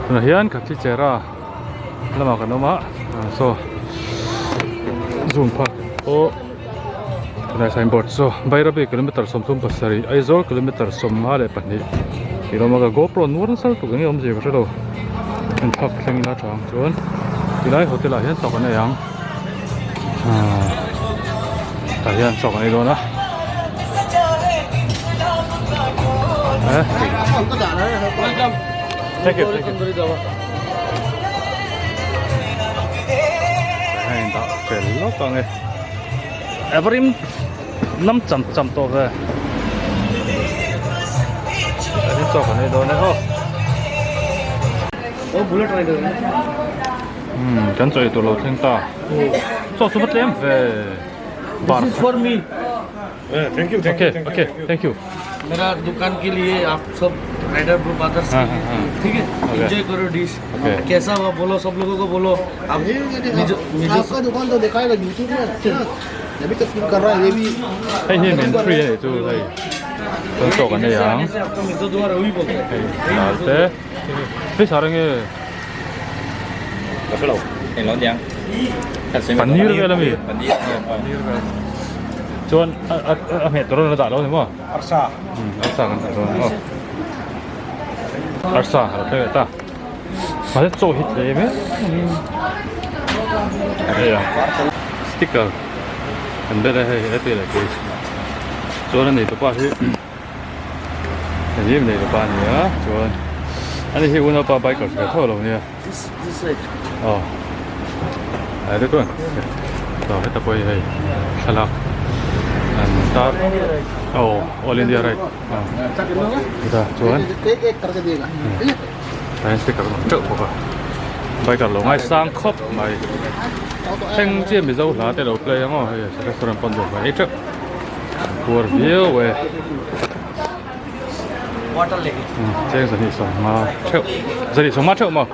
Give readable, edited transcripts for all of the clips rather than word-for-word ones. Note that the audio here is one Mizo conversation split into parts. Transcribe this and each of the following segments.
Tunah hian Katlichera lamah kan awm a saw zoom phak pawh tunah signboard saw Bairabi kilometer 37 Aizawl kilometer 52 tih a awm a ka GoPro nuar nasa lutuk enge awmzia ka hrelo en phak thleng ila tha ang chuan tilai hotel ah hian chawk an ei ang ahh tah hian chawk an ei dawn a. Thank you, thank you. Hei dah fel lawk ang e. Everim nam cham cham tawh ve. Hei chaw kan ei dawn e aw. Oh bullet rider. Hmm, kan chaw ei tur lo thleng ta. Chaw chu va tlem ve. This is for me. Thank you Okay, okay, thank you. मेरा दुकान के लिए आप सब rider brothers के हाँ, लिए हाँ, हाँ। ठीक है Okay. Enjoy करो डिश Okay. कैसा हुआ बोलो सब लोगों को बोलो आप मिजो मिजो आपका दुकान तो दिखाएगा यूट्यूब में अभी तो कर रहा है ये भी Hei hi min free a nih chu hei chuan chaw kan ei ang. से आपका मिजो द्वारा वही बोलते हैं Hei dal te hei sar enge Ka hrelo eng lo niang Paneer vel ami paneer paneer vel chuan a a a hmeh tur a la dah lo ni maw arsa arsa kan dah dawn aw arsa a lo thleng leh ta mahse chaw hi tlem em hei a sticker kan bel a hei heti leh kei chuan a neitupa hi engkim neitupa a ni a chuan ani hi unaupa bikers ve tho lo nia. Aw ai te chuan aw heta pawh hi hei thlalak an tar aw all india ride aw heta chuan tain sticker awm teuh bawk a biker lo ngaisang khawp mai thleng chiah mizo hla te lo play ang aw hei restaurant pawn duh mai teuh puar viau e. Cheng 250 theuh 250 theuh maw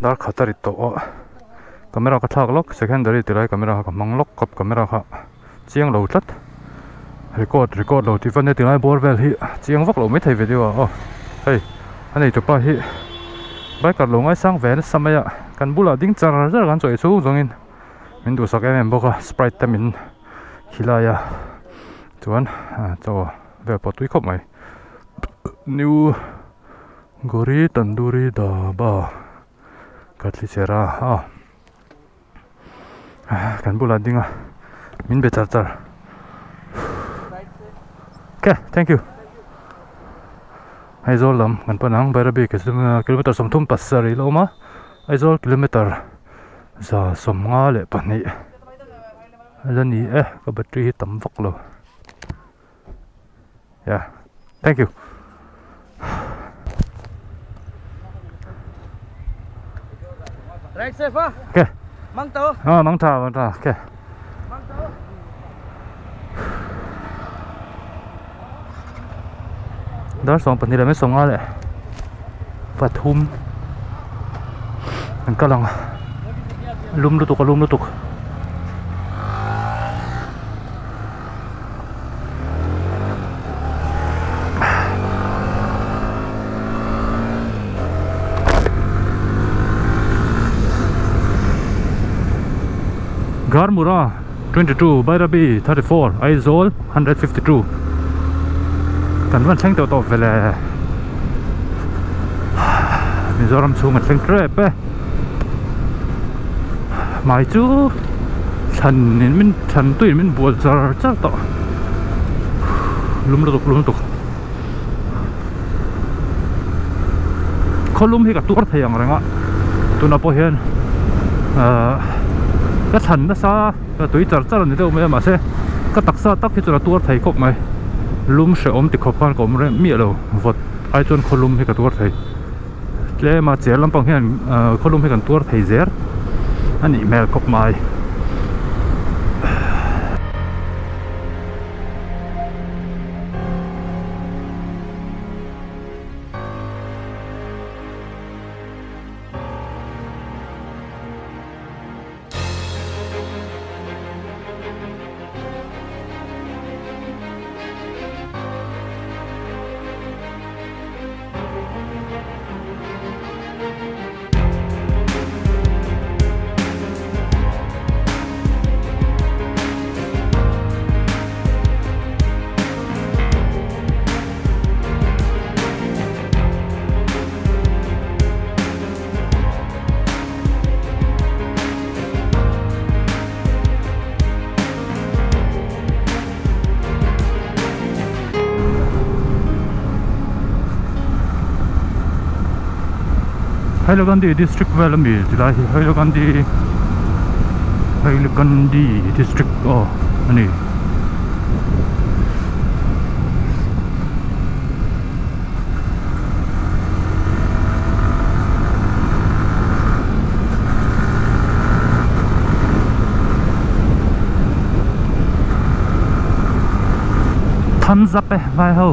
dar khat a ri tawh a camera ka thlak lawk secondary ti lai camera kha ka hmang lawk kawp camera kha chiang lo tlat record record lo tih vel tilai bawr vel hi chiang vak lo maithei video ah aw hei a nei tupa hi biker lo ngaisang ve nasa mai a kan bulah ding char char kan chawi chhung zawngin min duhsak em em bawk a sprite te min khilai a chuan chaw vel pawh tui khawp mai new gori tandoori dhaba ka thli cher a aw kan bulah ding a min be char char ok thank you Aizawl lam kan pan ang Bairabi kilometer 37 la awm a Aizawl kilometer 152. La ni e ka battery hi tam vak lo yeah thank you right safe a okay mang tau ah mang tha mang tha okay dar 12 leh 53 leh pathum an kal ang lum lutuk a lum lutuk. Garmura 22 Bairabi 34 Aizawl 152 kan van thleng tawh tawh vele Mizoram chhung a thleng tep e mai chu thlan in min thlan tuiin min bual char char tawh lum lutuk lum lutuk khawlum hi ka tuar thei ang reng a tunah pawh hian ahh ka thlan nasa ka tui char char a ni deuh mai a mahse ka taksa tak hi chuan a tuar thei khawp mai lum hrehawm ti khawp khan ka awm reng miah lo vawt ai chuan khawlum hi ka tuar thei tlem a cher lampang hian ahh khawlum hi kan tuar thei zel a nih hmel khawp mai. Hailakandi district vel ami tilai hi Hailakandi Hailakandi district aw a ni. Thumbs up e vai ho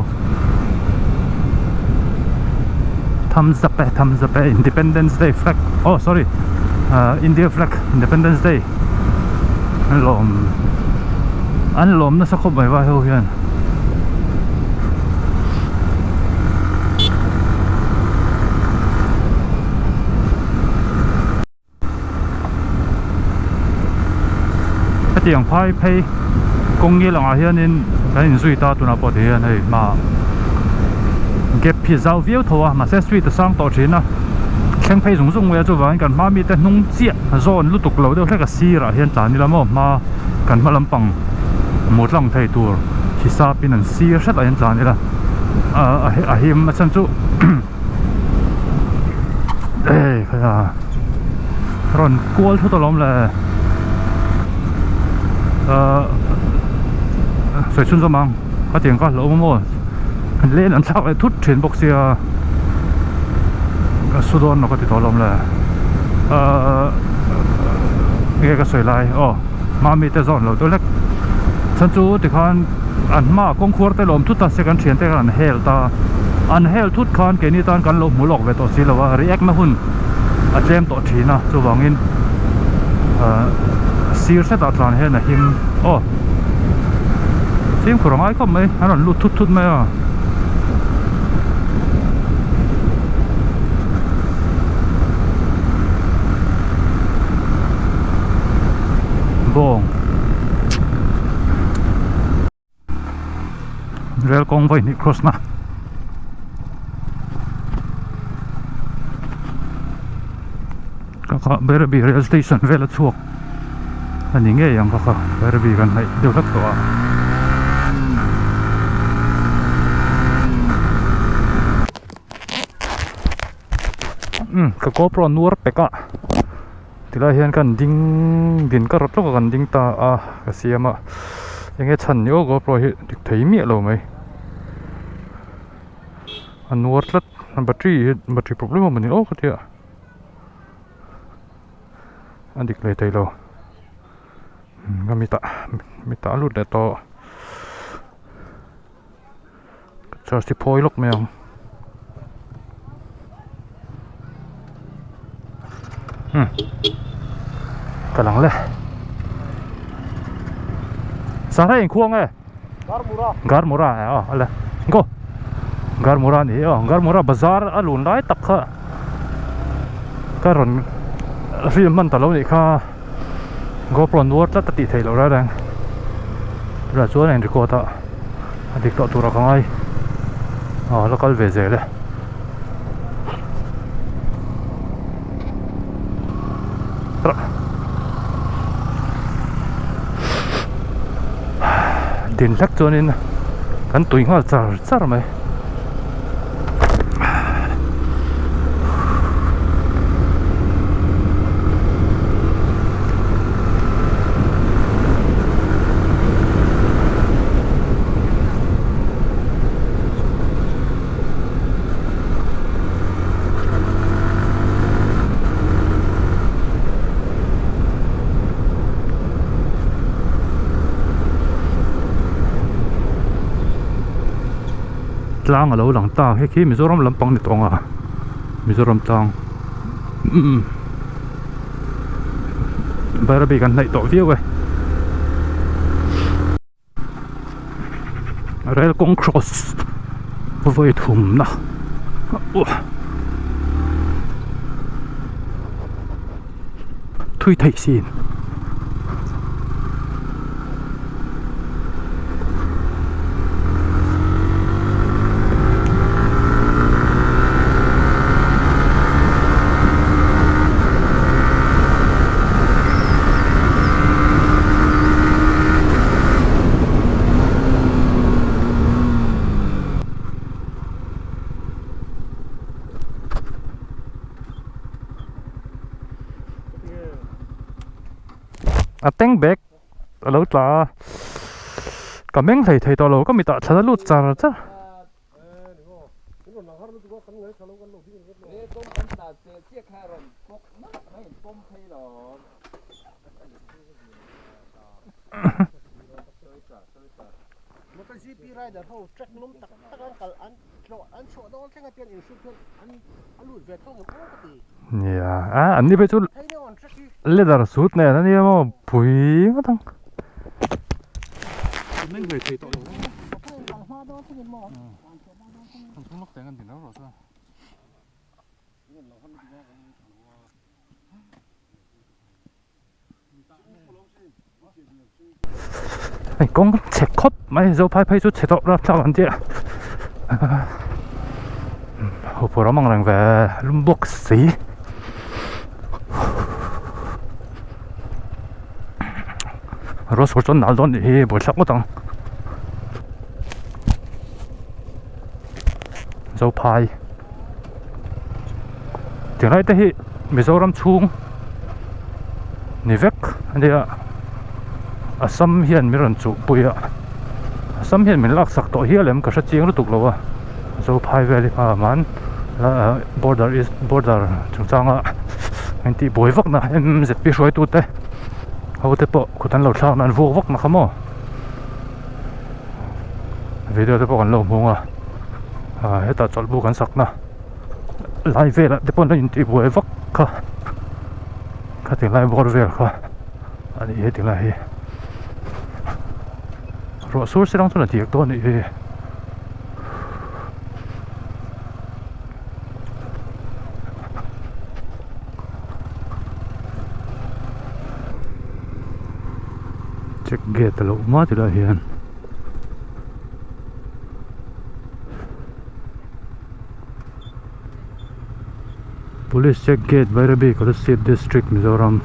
thumbs up e thumbs up e Independence Day flag oh sorry ah India flag Independence Day an lawm an lawm nasa khawp mai vai ho hian. Hetiang phai phei kawng ngil angah hianin kan inzui ta tunah pawh ti hian hei hmaah gap hi zau viau tho a mahse street a sang tawh thin a thleng phei zung zung mai a chuvangin kan hma mite hnung chiah zawn lutuk lo deuh hlek a sirah hian tlan ila maw hma kan hma lampang hmu tlang thei tur hisapin an sir hret ah hian tlan ila a him a chhan chu. Ei kha rawn kual thut alawm le ahh sawi chhun zawm ang ka tiang kha hlauhawm maw len an thlak leh thut thin bawk sia ka su dawn lo ka ti tawh alawm le ahh enge ka sawi lai aw mami te zawn lo deuh hlek chhan chu tikhan an hmaah kawngkhuar te lawm thut a se kan thiante khan an hel ta an hel thut khan keini tan kan lo hmu lawk ve tawh si lo a react na hun a tlem tawh thin a chuvangin ahh sir hretah tlan hian a him aw fimkhur a ngai khawp mai an rawn lut thut thut mai a. Bawng. Rel kawng vawi hnih cross na ka kha Bairabi rail station vel a chhuak a ni ngei ang ka kha Bairabi kan hnaih deuh hlek tawh a. Ka GoPro a nuar pek a. Tilai hian kan ding din ka rawt lawk a kan ding ta a ka siam a enge chhan ni aw GoPro hi dik thei miah lo mai a nuar tlat a battery hi battery problem a mawni aw ka tia a dik leh thei lo ka mitah mitah a lut leh tawh charge hi phawi lawk mai ang. Hmm. Ka lang le. Sara in khuang e. Garmura. Garmura e oh ale. Go. Garmura ni oh Garmura bazar a lun lai tak kha. Ka ron film man ta lo ni kha. GoPro nuar tlat a tih theih loh reng reng. Tunah chuan a in record a a dik tawh tur a ka ngai aw la kal ve zel e. Din hlek chuanin kan tui nghal char char mai. Tlang a lo lang ta hei khi Mizoram lampang ni tawng a Mizoram tlang umm Bairabi kan hnaih tawh viau e Rail kawng cross vawi thumna thui theih sin. A tank bag a lo tla a ka meng hlei thei tawh lo ka mitah thlan a lut char char. MotoGP rider ho track lum tak tak an kal an tlawh an chhuah dawn thleng atian inhruk hian an a lut ve tho ngem aw ka ti. Nia a an ni phei chu leather suit nen a nia maw pui ngawt ang. Meng ve thei tawh lo. Kan chhung lawk teng an ti lo rawh chuan. Hei kawng chhe khawp mai Zophai phei chu chhe tawh rapthlak an tia huphurh awm ang reng ve lum bawk si rose kawr chuan nal dawn nih hi buaithlak ngawt ang Zophai. Tilai te hi Mizoram chhung ni vek a nia Assam hian min rawn chuh pui a Assam hian min lak sak tawh hial em ka hre chiang lutuk lo a Zophai vel hi hma man border is border chungchanga min tih buai vak na M_Z_P hruaitu te ho te pawh kut an lo thlak na an vuak vak na kha maw. Video te pawh kan lo hmung a ah hetah chawlhbuk an sakna lai velah te pawh an intih buai vak kha khati lai bawr vel kha a ni heti lai hi ruah sur serang chuan a diak dawn a nih hi. Check gate a lo awm a tilai hian Police check gate Bairabi Kolasib district Mizoram.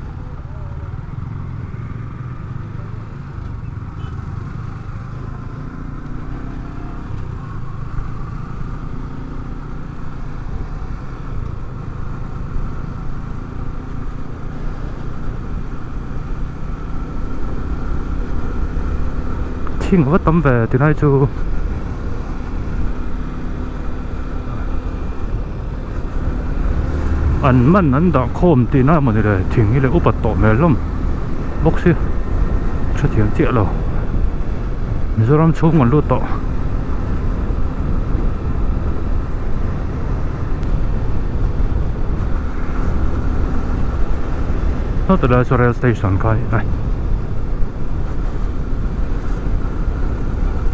Thing va tam ve tilai chu an man an dah khawm tihna emaw ni le thing hi leh upat tawh hmel hlawm bawk si hrethiam chiah lo Mizoram chhung an lut tawh. Heta lai chu rail station kha a ni a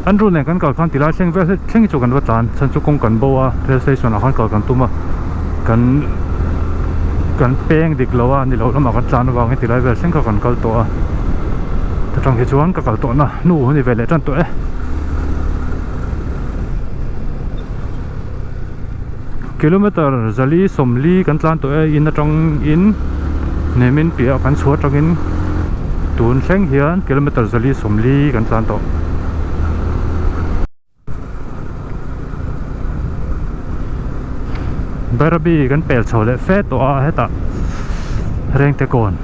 Andrew nen kan kal khan tilai thleng vel thleng hi chu kan va tlan chhan chu kawng kan bo a rail station ah khan kal kan tum a kan kan peng dik lo a ni lo lamah kan tlan avangin tilai vel thleng kha kan kal tawh a ta tang hi chuan ka kal tawh na hnu a ni ve leh tan tawh e. Kilometer zali sawmli kan tlan tawh e in atang in nemin piah kan chhuah atangin tun thleng hian kilometer zali sawmli kan tlan tawh. Bairabi kan pel chho leh fe tawh a hetah Rengte kawn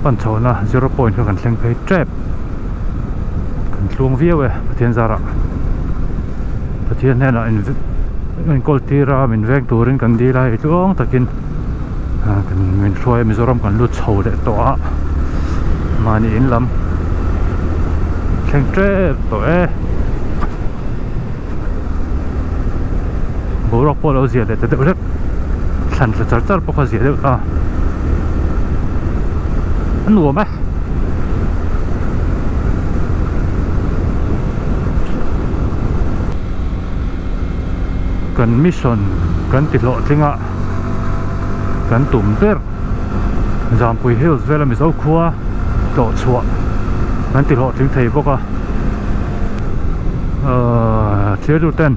pan chhohna zero point kha kan thleng phei tep kan tluang viau e Pathian zarah. Pathian hnenah in enkawl tir a min veng turin kan dil a hei tluang takin kan min hruai a Mizoram kan lut chho leh tawh a mahni in lam thleng tep tawh e boruak pawh a lo zia leh ta deuh hlek thlan tla char char pawh kha zia deuh ta a nuam e. Kan mission kan ti hlawhtling a kan tum ber Zampui Hills vela Mizo khua tlawh chhuah kan ti hlawhtling thei bawk a ahh thlir tu ten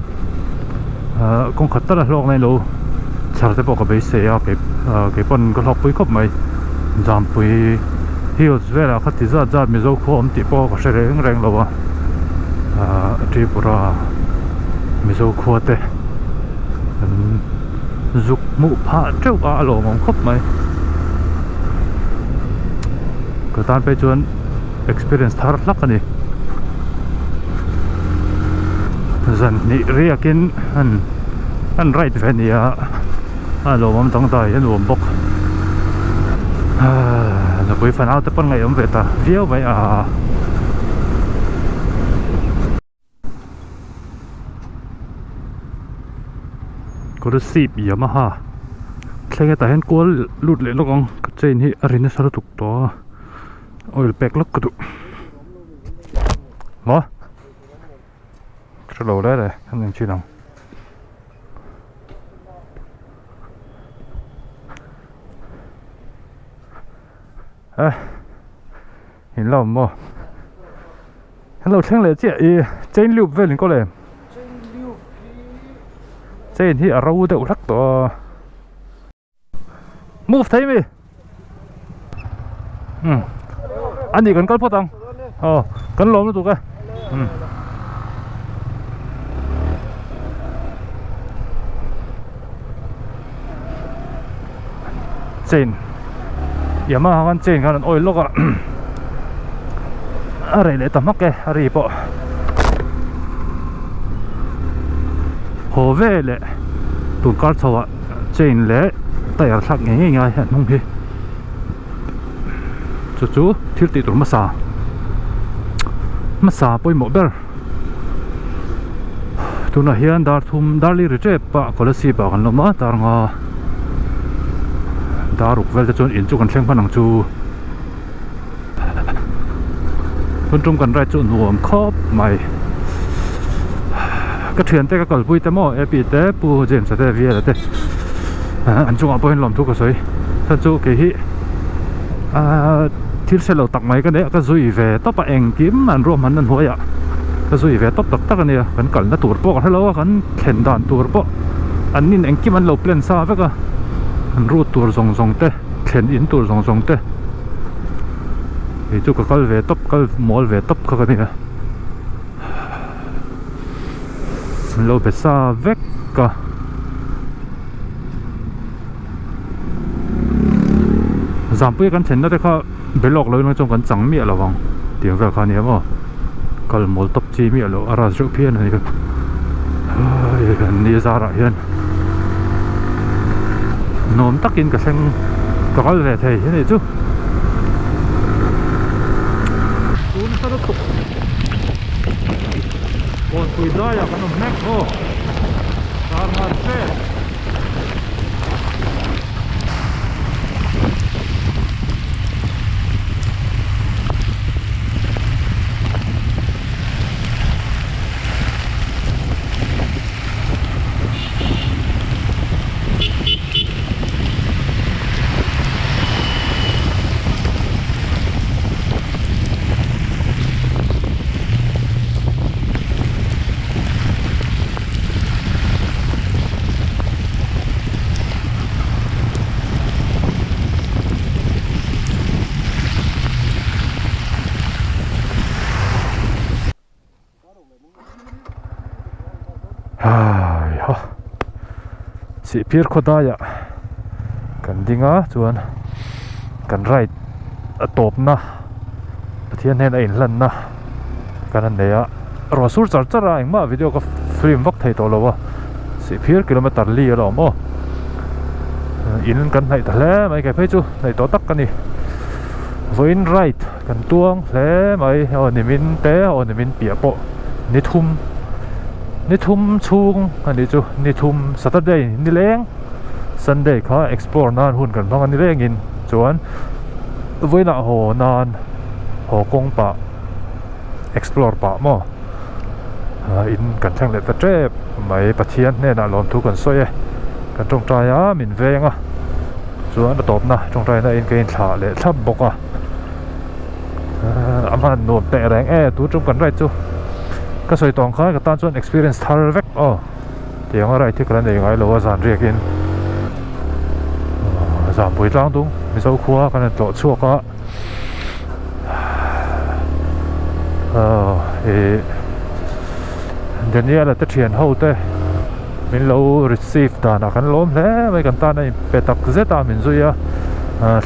ahh kawng khat tal a hlawk na ilo chhar te pawh ka beisei a kei ahh kei pawn ka hlawkpui khawp mai Zampui Hills velah kha ti zat zat Mizo khua awm tih pawh ka hre reng reng lo a ahh Tripura Mizo khua te an zuk hmuh phah teuh a a lawmawm khawp mai. Ka tan phei chuan experience thar hlak a ni. Zan hnih riakin an an ride ve nia a lawmawm dangdai a nuam bawk. Aaa nupui fanau te pawn ngaihawm ve ta viau mai a. Kolasib Yamaha thleng hetah hian kual lut leh lawk ang ka chain hi a ri nasa lutuk tawh a oil pack lawk ka duh maw ka hre lo le le an engchin ang. Eh in la awm maw hello thleng leh chiah ih chain lube vel in kawl em chain hi a ro deuh hlek tawh a move thei mi um a nih kan kal phawt ang aw kan lawm lutuk e um. Chain Yamaha khan chain khan an oil lawk a a reh leh ta hmak e a ri pawh haw ve leh tun kar chho ah chain leh tyre thlak ngei ngei ngai a hnung hi chu chu thil tih tur hmasa hmasa pawimawh ber. Tunah hian dar thum dar li ri tep ah Kolasib ah kan la awm a dar nga dar ruk vel te chuan in chu kan thleng hman ang chu tun tum kan ride chu nuam khawp mai ka thian te ka kalpui te maw A P te Pu James a te V L a te an chungah pawh hian lawmthu ka sawi chhan chu kei hi ahh thil hre lo tak mai ka nei a ka zui ve tawp a engkim an ruahman na hnuaiah ka zui ve tawp tak tak a nia kan kalna tur pawh ka hre lo a kan thlen dan tur pawh an nin engkim an lo plan sa vek a an route tur zawng zawng te thlen in tur zawng zawng te kei chu ka kal ve tawp kal mawl ve tawp kha ka nia an lo be sa vek a. Zampuia kan thlenna te kha be lawk lo in chuan kan chang miah lo ang tiang vel kha a nia maw kal mawl tawp chi miah loh a ras reuh phian a ni an ni zarah hian nuam takin ka thleng ka kal ve thei a nih chu. Tun nasa lutuk kawnpui daiah kan awm mek aw darngan vel. Sihphir khawdaiah kan ding a chuan kan ride a tawpna Pathian hnen a inhlanna kan han nei a ruah sur char char a engmah video ka film vak thei tawh lo a sihphir kilometer li a la awm aw in kan hnaih ta hle mai kei phei chu hnaih tawh tak ka ni vawiin ride kan tuang hle mai aw nimin te aw nimin piah pawh ni thum ni thum chhung a nih chu ni thum saturday ni leng sunday kha explore nan hun kan hmang a ni rengin chuan vawiinah haw nan haw kawng pah. Explore pah maw in kan thleng leh ta tep mai Pathian hnenah lawmthu kan sawi e kan tawngtai a min veng a chuan a tawpna tawngtaina in ka inthlah leh thlap bawk a a hman nuam teh reng e tu tum kan ride chu ka sawi tawng khan ka tan chuan experience thar vek aw tiang a ride hi ka la nei ngai lo a zan riakin Zampui tlang dung Mizo khua kan han tlawh chhuak a. Ih Daniel-a te thian ho te min lo receive danah kan lawm hle mai kan tan a inpe tak zet a min zui a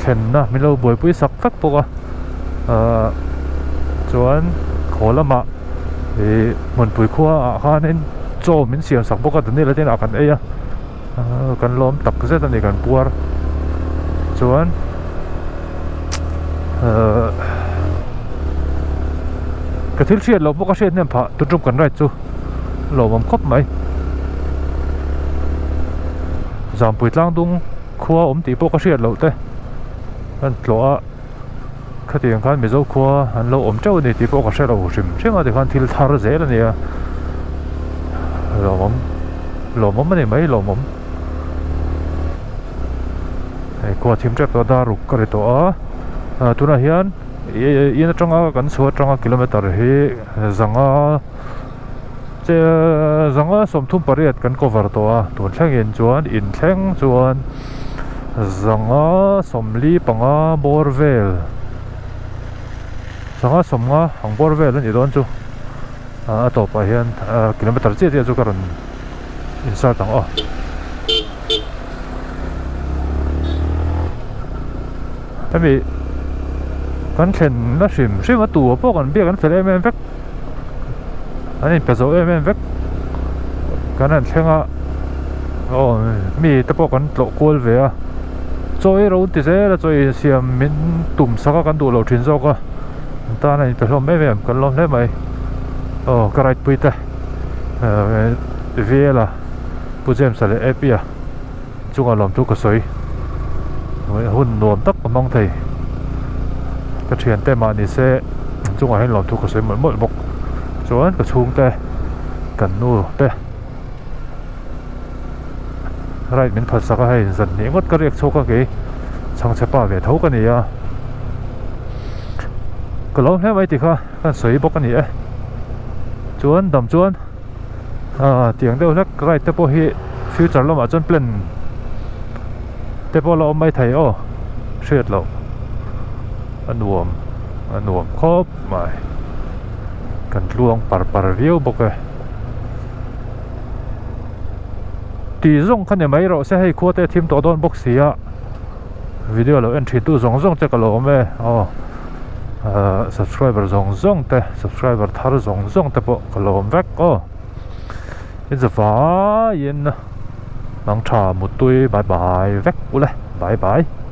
thlenna min lo buaipui sak vek bawk a. Ahh chuan khaw lamah ih hmunpui khua ah khanin chaw min siam sak bawk a Daniel a te inah kan ei a ahh kan lawm tak zet a ni kan puar chuan ahh ka thil hriat loh pawh ka hriat hnem phah tu tum kan ride chu lawmawm khawp mai Zampui tlang dung khua awm tih pawh ka hriat loh te an tlawh a. Khatiang khan Mizo khua an lo awm teuh a ni tih pawh ka hre lo hrim hrim a tikhan thil thar zel a ni a lawmawm lawmawm a ni mai lawmawm hei khua thim tep tawh dar ruk ka ri tawh a ah tunah hian in atanga kan chhuah atanga kilometer hi zanga che zanga 38 kan cover tawh a tun thlengin chuan inthleng chuan. Zanga 45 bawr vel zanga 50 ang bawr vel a nih dawn chu a tawpah hian kilometer chiah chiah chu ka rawn insert ang aw. Hemi kan thlen na hrim hrim a tu pawh kan biak an fel em em vek an inpe zo em em vek kan han thleng a aw mi te pawh kan tlawh kual ve a chaw ei ro ti zel a chaw ei siam min tum sak a kan duh loh thin zawk a an tan a inpe hlawm em em kan lawm hle mai aw ka ride pui te ehh Vela Pu James a leh Api a chungah lawmthu ka sawi hun nuam tak ka hmang thei ka thiante mah ni se chungah hian lawmthu ka sawi mawlh mawlh bawk chuan ka chhungte kan nu te ride min phalsak a hei zan hnih ngawt ka riak chhuak a kei chhangchhe pa ve tho ka ni a ka lo hle mai tikha kan sawi bawk a ni e chuan dam chuan. Ah tiang deuh hlek ride te pawh hi future lamah chuan plan te pawh la awm mai thei aw hriat loh a nuam a nuam khawp mai kan tluang par par viau bawk e tih zawng kha ni mai rawh se hei khua te a thim tawh dawn bawk si a video lo en thin tu zawng zawng te ka lo awm e aw. Ahh subscriber zawng zawng te subscriber thar zawng zawng te pawh ka lawm vek aw i zavaiin mangtha mutui bye bye vek ule bye bye.